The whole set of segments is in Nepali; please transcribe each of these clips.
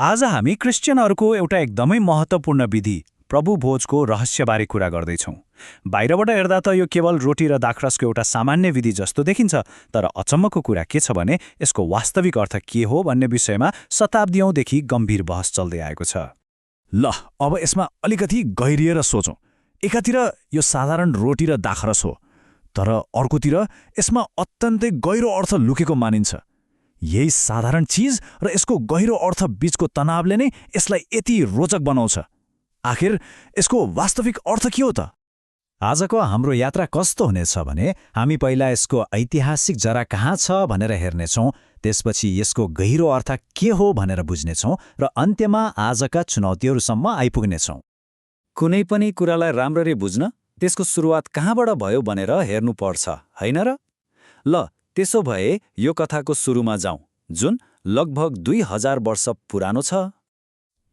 आज हामी क्रिस्चियनहरूको एउटा एकदमै महत्त्वपूर्ण विधि प्रभु भोजको रहस्यबारे कुरा गर्दैछौँ। बाहिरबाट हेर्दा त यो केवल रोटी र दाखरसको एउटा सामान्य विधि जस्तो देखिन्छ, तर अचम्मको कुरा के छ भने यसको वास्तविक अर्थ के हो भन्ने विषयमा शताब्दीौँदेखि गम्भीर बहस चल्दै आएको छ। ल अब यसमा अलिकति गहिरिएर सोचौँ। एकातिर यो साधारण रोटी र दाखरस हो, तर अर्कोतिर यसमा अत्यन्तै गहिरो अर्थ लुकेको मानिन्छ। यही साधारण चिज र यसको गहिरो अर्थ बीचको तनावले नै यसलाई यति रोचक बनाउँछ। आखिर यसको वास्तविक अर्थ के हो त? आजको हाम्रो यात्रा कस्तो हुनेछ भने हामी पहिला यसको ऐतिहासिक जरा कहाँ छ भनेर हेर्नेछौँ, त्यसपछि यसको गहिरो अर्थ के हो भनेर बुझ्नेछौँ र अन्त्यमा आजका चुनौतीहरूसम्म आइपुग्नेछौँ। कुनै पनि कुरालाई राम्ररी बुझ्न त्यसको सुरुवात कहाँबाट भयो भनेर हेर्नुपर्छ, होइन र? ल त्यसो भए यो कथाको सुरुमा जाउँ, जुन लगभग 2000 वर्ष पुरानो छ।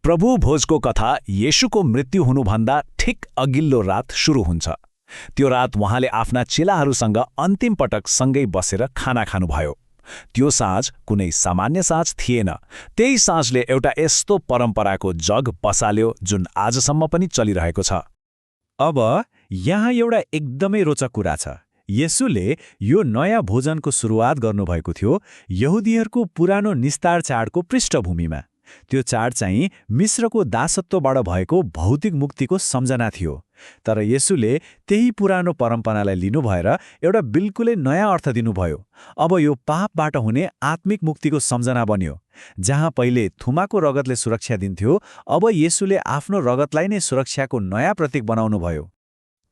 प्रभु भोजको कथा येशूको मृत्यु हुनुभन्दा ठिक अघिल्लो रात सुरु हुन्छ। त्यो रात उहाँले आफ्ना चेलाहरूसँग अन्तिम पटक सँगै बसेर खाना खानुभयो। त्यो साँझ कुनै सामान्य साँझ थिएन। त्यही साँझले एउटा यस्तो परम्पराको जग बसाल्यो जुन आजसम्म पनि चलिरहेको छ। अब यहाँ एउटा एकदमै रोचक कुरा छ। येशूले यो नयाँ भोजनको सुरुवात गर्नुभएको थियो यहुदीहरूको पुरानो निस्तार चाडको पृष्ठभूमिमा। त्यो चाड चाहिँ मिश्रको दासत्वबाट भएको भौतिक मुक्तिको सम्झना थियो। तर येशूले त्यही पुरानो परम्परालाई लिनु भएर एउटा बिल्कुलै नयाँ अर्थ दिनुभयो। अब यो पापबाट हुने आत्मिक मुक्तिको सम्झना बन्यो। जहाँ पहिले थुमाको रगतले सुरक्षा दिन्थ्यो, अब येशूले आफ्नो रगतलाई नै सुरक्षाको नयाँ प्रतीक बनाउनुभयो।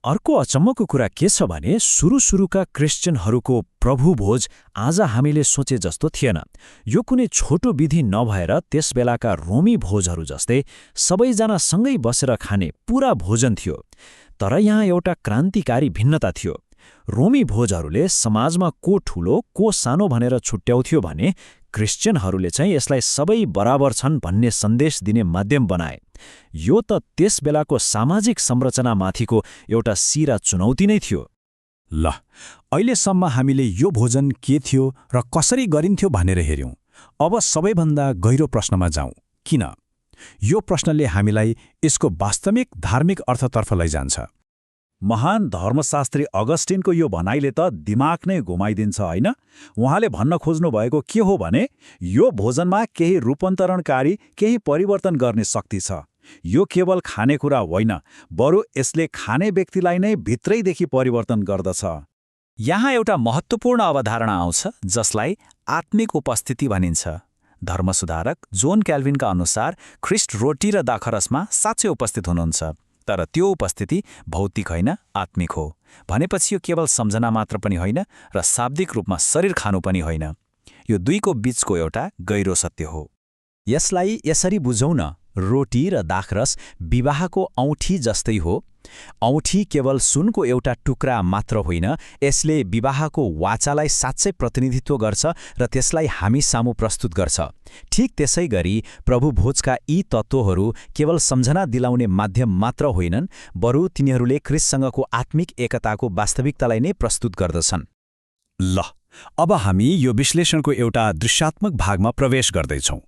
अर्को अचम्मको कुरा के छ भने सुरुका क्रिस्चियनहरूको प्रभु भोज आज हामीले सोचे जस्तो थिएन। यो कुनै छोटो विधि नभएर त्यस बेलाका रोमी भोजहरू जस्तै सबैजना सँगै बसेर खाने पूरा भोजन थियो। तर यहाँ एउटा क्रान्तिकारी भिन्नता थियो। रोमी भोजहरूले समाजमा को ठूलो को सानो भनेर छुट्याउँथ्यो भने क्रिस्चियनहरूले चाहिँ यसलाई सबै बराबर छन् भन्ने सन्देश दिने माध्यम बनाए। यो त त्यस बेलाको सामाजिक संरचनामाथिको एउटा सिरा चुनौती नै थियो। ल अहिलेसम्म हामीले यो भोजन के थियो र कसरी गरिन्थ्यो भनेर हेर्यौँ। अब सबैभन्दा गहिरो प्रश्नमा जाउँ। किन? यो प्रश्नले हामीलाई यसको वास्तविक धार्मिक अर्थतर्फ लैजान्छ। महान धर्मशास्त्री अगस्टिनको यो भनाइले त दिमाग नै घुमाइदिन्छ, होइन? उहाँले भन्न खोज्नु भएको के हो भने यो भोजनमा केही रूपान्तरणकारी, केही परिवर्तन गर्ने शक्ति छ। यो केवल खानेकुरा होइन, बरु यसले खाने व्यक्तिलाई नै भित्रैदेखि परिवर्तन गर्दछ। यहाँ एउटा महत्त्वपूर्ण अवधारणा आउँछ जसलाई आत्मिक उपस्थिति भनिन्छ। धर्मसुधारक जोन क्याल्भिनका अनुसार ख्रिस्ट रोटी र दाखरसमा साँच्चै उपस्थित हुनुहुन्छ, तर त्यो उपस्थिति भौतिक होइन, आत्मिक हो। भनेपछि यो केवल सम्झना मात्र पनि होइन र शाब्दिक रूपमा शरीर खानु पनि होइन। यो दुईको बीचको एउटा गहिरो सत्य हो। यसलाई यसरी बुझौँ न, रोटी र दाखरस विवाहको औँठी जस्तै हो। औँठी केवल सुनको एउटा टुक्रा मात्र होइन, यसले विवाहको वाचालाई साँच्चै प्रतिनिधित्व गर्छ र त्यसलाई हामी सामु प्रस्तुत गर्छ। ठीक त्यसै गरी प्रभु भोजका यी तत्त्वहरू केवल सम्झना दिलाउने माध्यम मात्र होइनन्, बरु तिनीहरूले ख्रिस्टसँगको आत्मिक एकताको वास्तविकतालाई नै प्रस्तुत गर्दछन्। ल अब हामी यो विश्लेषणको एउटा दृश्यात्मक भागमा प्रवेश गर्दैछौँ।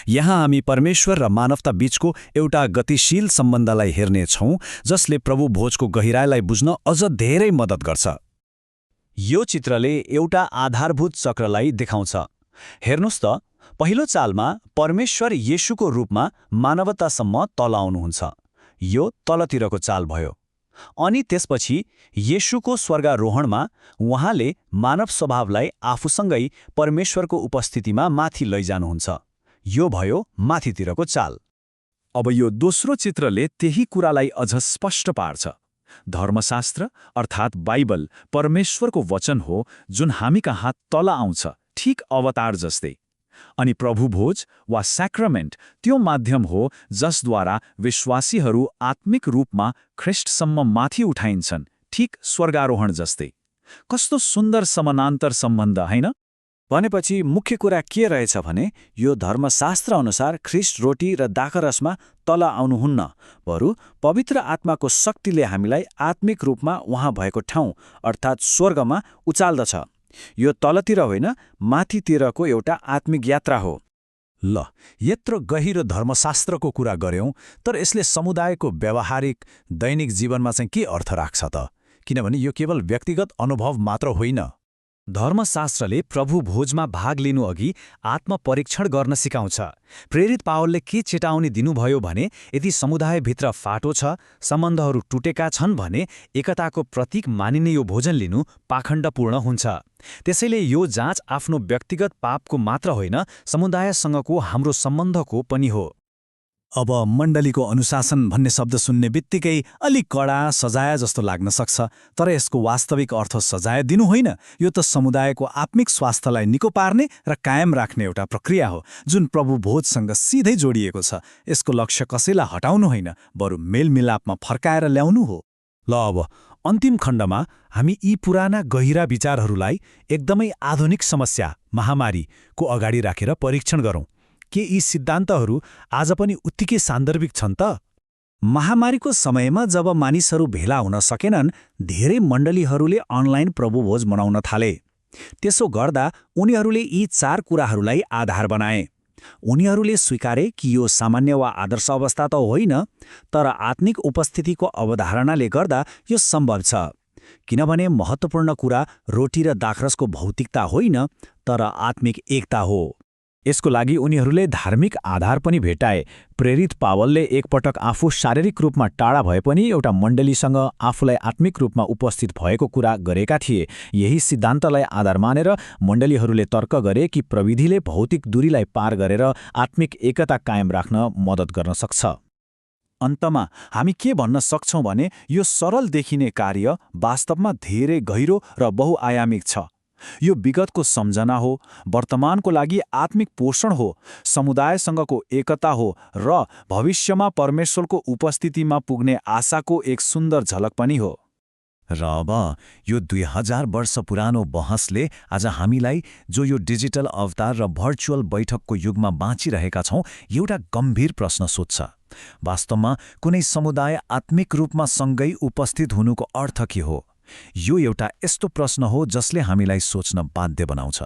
यहाँ हामी परमेश्वर र मानवता बीचको एउटा गतिशील सम्बन्धलाई हेर्नेछौँ जसले प्रभु भोजको गहिराईलाई बुझ्न अझ धेरै मद्दत गर्छ। यो चित्रले एउटा आधारभूत चक्रलाई देखाउँछ। हेर्नुस् त, पहिलो चालमा परमेश्वर येशूको रूपमा मानवतासम्म तल आउनुहुन्छ। यो तलतिरको चाल भयो। अनि त्यसपछि येशूको स्वर्गारोहणमा उहाँले मानव स्वभावलाई आफूसँगै परमेश्वरको उपस्थितिमा माथि लैजानुहुन्छ। यो भयो माथितिरको चाल। अब यो दोस्रो चित्रले त्यही कुरालाई अझ स्पष्ट पार्छ। धर्मशास्त्र अर्थात् बाइबल परमेश्वरको वचन हो जुन हामी कहाँ तल आउँछ, ठिक अवतार जस्तै। अनि प्रभु भोज वा सैक्रामेन्ट त्यो माध्यम हो जसद्वारा विश्वासीहरू आत्मिक रूपमा ख्रिस्टसम्म माथि उठाइन्छन्, ठिक स्वर्गारोहण जस्तै। कस्तो सुन्दर समानान्तर सम्बन्ध, होइन? भनेपछि मुख्य कुरा के रहेछ भने यो धर्मशास्त्र अनुसार ख्रिस्ट रोटी र दाखरसमा तल आउनुहुन्न, बरु पवित्र आत्माको शक्तिले हामीलाई आत्मिक रूपमा उहाँ भएको ठाउँ अर्थात् स्वर्गमा उचाल्दछ। यो तलतिर होइन, माथितिरको एउटा आत्मिक यात्रा हो। ल, यत्रो गहिरो धर्मशास्त्रको कुरा गर्यौं, तर यसले समुदायको व्यावहारिक दैनिक जीवनमा चाहिँ के अर्थ राख्छ त? किनभने यो केवल व्यक्तिगत अनुभव मात्र होइन। धर्मशास्त्रले प्रभु भोजमा भाग लिनुअघि आत्मपरीक्षण गर्न सिकाउँछ। प्रेरित पावलले के चेतावनी दिनुभयो भने यदि समुदायभित्र फाटो छ, सम्बन्धहरू टुटेका छन् भने एकताको प्रतीक मानिने यो भोजन लिनु पाखण्डपूर्ण हुन्छ। त्यसैले यो जाँच आफ्नो व्यक्तिगत पापको मात्र होइन, समुदायसँगको हाम्रो सम्बन्धको पनि हो। अब मण्डलीको अनुशासन भन्ने शब्द सुन्ने बित्तिकै अलिक कडा सजाय जस्तो लाग्न सक्छ, तर यसको वास्तविक अर्थ सजाय दिनु होइन। यो त समुदायको आत्मिक स्वास्थ्यलाई निको पार्ने र कायम राख्ने एउटा प्रक्रिया हो, जुन प्रभु भोजसँग सिधै जोडिएको छ। यसको लक्ष्य कसैलाई हटाउनु होइन, बरु मेलमिलापमा फर्काएर ल्याउनु हो। ल, अब अन्तिम खण्डमा हामी यी पुराना गहिरा विचारहरूलाई एकदमै आधुनिक समस्या महामारीको अगाडि राखेर परीक्षण गरौँ। के यी सिद्धान्तहरू आज पनि उत्तिकै सान्दर्भिक छन् त? महामारीको समयमा जब मानिसहरू भेला हुन सकेनन्, धेरै मण्डलीहरूले अनलाइन प्रभुभोज मनाउन थाले। त्यसो गर्दा उनीहरूले यी 4 कुराहरूलाई आधार बनाए। उनीहरूले स्वीकारे कि यो सामान्य वा आदर्श अवस्था त होइन, तर आत्मिक उपस्थितिको अवधारणाले गर्दा यो सम्भव छ। किनभने महत्त्वपूर्ण कुरा रोटी र दाखरसको भौतिकता होइन, तर आत्मिक एकता हो। यसको लागि उनीहरूले धार्मिक आधार पनि भेटाए। प्रेरित पावलले एकपटक आफू शारीरिक रूपमा टाढा भए पनि एउटा मण्डलीसँग आफूलाई आत्मिक रूपमा उपस्थित भएको कुरा गरेका थिए। यही सिद्धान्तलाई आधार मानेर मण्डलीहरूले तर्क गरे कि प्रविधिले भौतिक दूरीलाई पार गरेर आत्मिक एकता कायम राख्न मद्दत गर्न सक्छ। अन्तमा हामी के भन्न सक्छौँ भने यो सरल देखिने कार्य वास्तवमा धेरै गहिरो र बहुआयामिक छ। यो विगतको सम्झना हो, वर्तमानको लागि आत्मिक पोषण हो, समुदायसँगको एकता हो र भविष्यमा परमेश्वरको उपस्थितिमा पुग्ने आशाको एक सुन्दर झलक पनि हो। र अब यो 2000 वर्ष पुरानो बहसले आज हामीलाई जो यो डिजिटल अवतार र भर्चुअल बैठकको युगमा बाँचिरहेका छौँ, एउटा गम्भीर प्रश्न सोध्छ। वास्तवमा कुनै समुदाय आत्मिक रूपमा सँगै उपस्थित हुनुको अर्थ के हो? यो एउटा यस्तो प्रश्न हो जसले हामीलाई सोच्न बाध्य बनाउँछ।